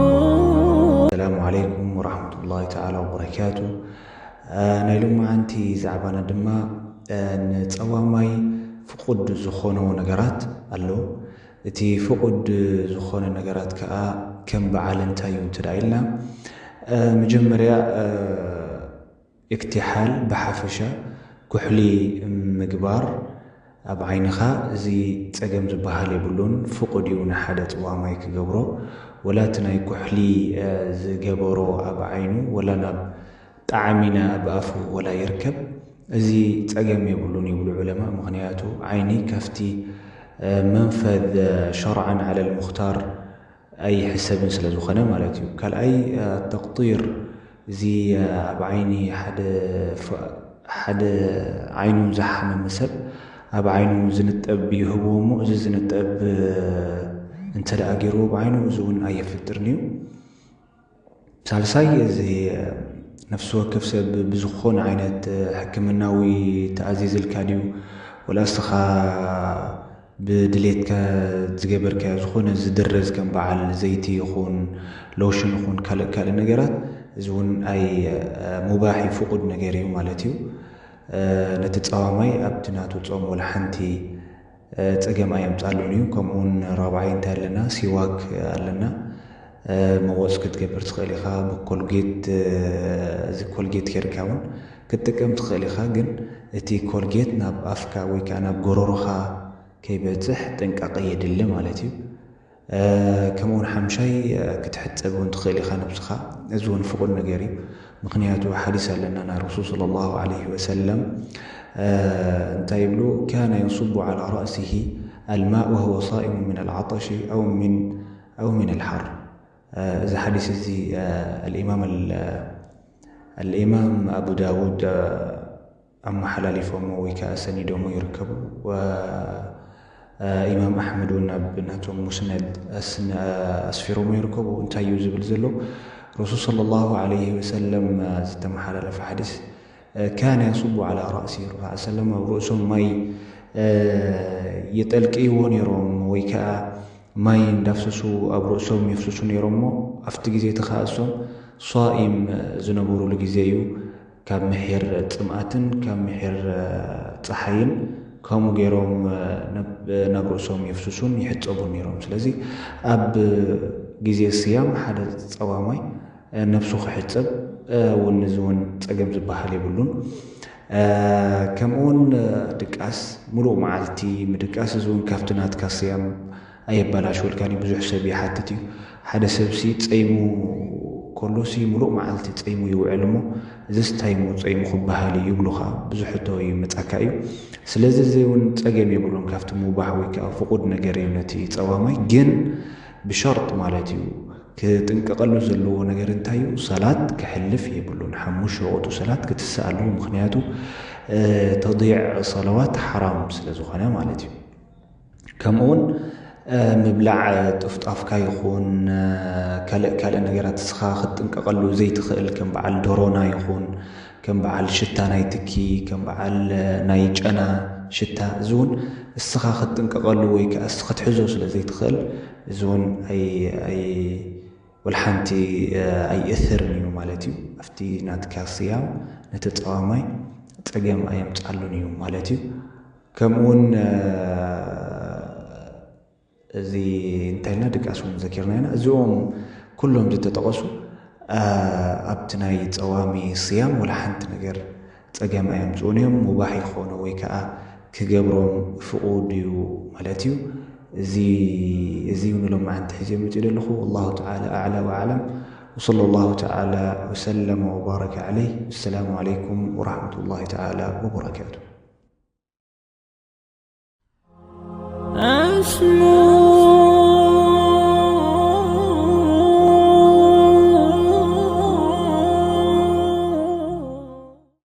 السلام عليكم ورحمة الله تعالى وبركاته. ናይ ሎማዓንቲ ዛዕባና ድማ ንፀዋማይ ፍቁድ ዝኾኖ ነገራት ኣሎ። እቲ ፍቁድ ዝኾነ ነገራት ከዓ ከም በዓል እንታይ እዩ እንተ ኢልና፣ መጀመርያ እክትሓል ብሓፈሻ ኩሕሊ ምግባር ኣብ ዓይንኻ፣ እዚ ፀገም ዝበሃል የብሉን፣ ፍቁድ እዩ ንሓደ ፀዋማይ ክገብሮ። ወላ እቲ ናይ ኩሕሊ ዝገበሮ ኣብ ዓይኑ ወላ ናብ ጣዕሚ ናብ ኣፉ ወላ ይርከብ፣ እዚ ፀገም የብሉን ይብሉ ዑለማ። ምክንያቱ ዓይኒ ካብቲ መንፈዝ ሸርዓን ዓለል ሙክታር ኣይሕሰብን ስለ ዝኾነ ማለት እዩ። ካልኣይ ተቅጢር፣ እዚ ኣብ ዓይኒ ሓደ ዓይኑ ዝሓመመ ሰብ ኣብ ዓይኑ ዝንጠብ ይህብዎ እሞ፣ እዚ ዝንጠብ እንተ ደኣ ገይርዎ ብዓይኑ፣ እዚ እውን ኣየፍጥርን እዩ። ሳልሳይ፣ እዚ ነፍሲ ወከፍ ሰብ ብዝኾነ ዓይነት ሕክምናዊ ተኣዚዝልካ ድዩ፣ ወላ እስኻ ብድሌትካ ዝገበርካዮ ዝኾነ ዝድረዝ ከም በዓል ዘይቲ ይኹን ሎሽን ይኹን ካልእ ካልእ ነገራት፣ እዚ እውን ኣይ ሙባሕ እዩ፣ ፍቁድ ነገር እዩ ማለት እዩ። ነቲ ጸዋማይ ኣብቲ ናቱ ጾም ወላ ሓንቲ ጸገም ኣየምጻሉን እዩ። ከምኡውን ራብዓይ እንታይ ኣለና? ሲዋክ ኣለና። መወፅ ክትገብር ትኽእል ኢኻ። ብኮልጌት፣ እዚ ኮልጌት ጌርካ እውን ክትጥቀም ትኽእል ኢኻ። ግን እቲ ኮልጌት ናብ ኣፍካ ወይ ከዓ ናብ ጎሮሮኻ ከይበፅሕ ጥንቃቐ የድሊ ማለት እዩ። ከምኡውን ሓምሻይ ክትሕፀብ እውን ትኽእል ኢኻ ነብስኻ። እዚ እውን ፍቁድ ነገር እዩ። ምክንያቱ ሓዲስ ኣለና ናይ ረሱል ሰለላሁ ዐለይሂ ወሰለም እንታይ ይብሉ? ካነ የንሱቡ ዐላ ረእሲሂ ኣልማእ ወሁወ ሳኢሙ ሚን ኣልዓጠሺ ኣው ሚን ኣው ሚን ኣልሓር። እዚ ሓዲስ እዚ ኣልኢማም ኣልኢማም ኣቡ ዳውድ ኣመሓላሊፎሞ ወይ ከዓ ሰኒዶሞ ይርከቡ። ኢማም ኣሕመድ እውን ኣብ ናቶም ሙስነድ ኣስፊሮሞ ይርከቡ። እንታይ እዩ ዝብል ዘሎ? ረሱል ሰለላሁ ዐለይሂ ወሰለም ዝተመሓላለፈ ሓዲስ፣ ካነ የንሱቡ ዐላ ረእሲ ረሱል ሰለም፣ ኣብ ርእሶም ማይ የጠልቅይዎ ነይሮም ወይ ከዓ ማይ እንዳፍሰሱ ኣብ ርእሶም የፍስሱ ነይሮም እሞ፣ ኣብቲ ግዜ እቲ ከዓ እሶም ሷኢም ዝነበሩሉ ግዜ እዩ። ካብ ምሒር ጽምኣትን ካብ ምሒር ጸሓይን ከምኡ ገይሮም ናብ ርእሶም የፍስሱን ይሕጸቡን ነይሮም። ስለዚ ኣብ ግዜ ስያም ሓደ ጸዋማይ ነብሱ ክሕጸብ እውን፣ እዚ እውን ጸገም ዝበሃል የብሉን። ከምኡውን ድቃስ፣ ሙሉእ መዓልቲ ምድቃስ፣ እዚ እውን ካብቲ ናትካ ስያም ኣየበላሽወልካን እዩ። ብዙሕ ሰብ ይሓትት እዩ። ሓደ ሰብሲ ጸይሙ ከሎሲ ሙሉእ መዓልቲ ጸይሙ ይውዕል እሞ፣ እዚስ እንታይ እሞ ጸይሙ ክበሃል እዩ ይብሉኻ። ብዙሕ ሕቶ ይመጻካ እዩ። ስለዚ እዚ እውን ጸገም የብሉን፣ ካብቲ ሙባሕ ወይ ከዓ ፍቁድ ነገር እዩ ነቲ ጸዋማይ። ግን ብሸርጥ ማለት እዩ፣ ክጥንቀቐሉ ዘለዎ ነገር እንታይ እዩ? ሰላት ክሕልፍ የብሉን። ሓሙሽተ ወቕቱ ሰላት ክትስእ ኣለዎ። ምክንያቱ ተዲዕ ሰለዋት ሓራም ስለ ዝኾነ ማለት እዩ። ከምኡውን ምብላዕ ጥፍጣፍካ ይኹን ካልእ ካልእ ነገራት እስኻ ክትጥንቀቐሉ ዘይትኽእል፣ ከም በዓል ዶሮና ይኹን ከም በዓል ሽታ ናይ ትኪ፣ ከም በዓል ናይ ጨና ሽታ፣ እዚ እውን እስኻ ክትጥንቀቐሉ ወይ ከዓ እስኻ ክትሕዞ ስለ ዘይትኽእል፣ እዚ እውን ኣይ ኣይ ወላ ሓንቲ ኣይእስርን እዩ ማለት እዩ። ኣብቲ ናትካ ስያም ነቲ ጸዋማይ ጸገም ኣየምጻሉን እዩ ማለት እዩ። ከምኡውን እዚ እንታይ ኢልና ድቃስ እውን ዘኪርና ኢና። እዚኦም ኩሎም ዝተጠቐሱ ኣብቲ ናይ ጸዋሚ ስያም ወላ ሓንቲ ነገር ጸገም ኣየምጽኡን እዮም። ሙባሕ ይኾኑ ወይ ከዓ ክገብሮም ፍቑድ እዩ ማለት እዩ። እዚ እዚ እዩ ንሎማዓንቲ ሒዘ መፂኡ ዘለኹ። ወላሁ ተዓላ ኣዕላ ወኣዕለም። ወሰለ ላሁ ተዓላ ወሰለመ ወባረከ ዓለይህ። ወሰላሙ ዓለይኩም ወራሕመቱላሂ ተዓላ ወበረካቱ።